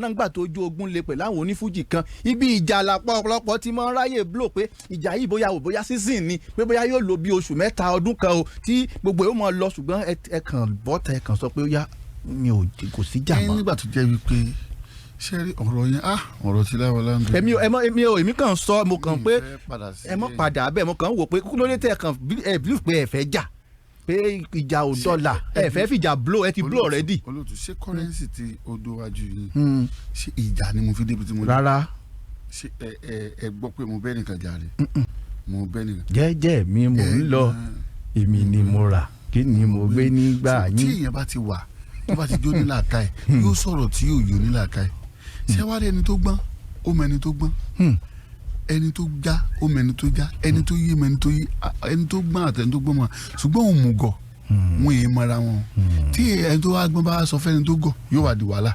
Náà gbà tó ojú ogun le pẹ̀lú àwọn onífújì kan, ibi ìjà làpọ̀ ọ̀pọ̀lọpọ̀ tí máa ń ráyè blow pé ìjà yìí, bóyá ò bóyá season ni, pé bóyá yóò lò bí oṣù 3, ọdún kan o, tí gbogbo yóò máa lọ. Ṣùgbọ́n ẹ kàn bọ́tà, ẹ kàn sọ pé ó yá, mi ò, kò sí jà Ẹ mọ́. Nígbà tó jẹ́ wípé, ṣé rí ọ̀rọ̀ yẹn, ah, ọ̀rọ̀ tí láwọlá ń dùn. Èmi ò, ẹ mọ, èmi ò, èmi kàn sọ, mo kàn pé Mi fẹ́ padà sí ẹ mọ́ padà bẹ́ẹ̀. Mo kàn ń wò pé kí ló dé tẹ́ ẹ kàn ẹ believe pé ẹ fẹ́ jà, pé ìjà ò dọ́là, ẹ fẹ́ fìjà blow, ẹ ti blow already. Olóòtú, ṣé currency ti odò wájú yìí, ṣé ìjà ni mo fi débi tí mo dé? Rárá. Ṣé ẹ gbọ́ pé mo bẹ́ẹ̀ nìkan jà rí? Mo bẹ́ẹ̀ nìkan. Jẹ́jẹ́ mi mò ń lọ, èmi ni mo rà, kí ni mo gbé nígbà So, tí yín. èèyàn bá ti wà, tó bá ti jó nílàáká ẹ, yóò sọ̀rọ̀ tí yóò yó nílàáká ẹ. Ṣé wàá rí, ẹni tó gbọ́n ó mọ ẹni tó gbọ́n, ẹni tó já ó mọ ẹni tó já, ẹni tó yí mọ ẹni tó yí, ẹni tó gbọ́n àti ẹni tó gbọ́n mọ. Ṣùgbọ́n òun mú gọ̀, wọn èé mọra wọn. Tí ẹni tó wá gbọ́n bá sọ fẹ́ni tó gọ̀, yóò wá di wàhálà.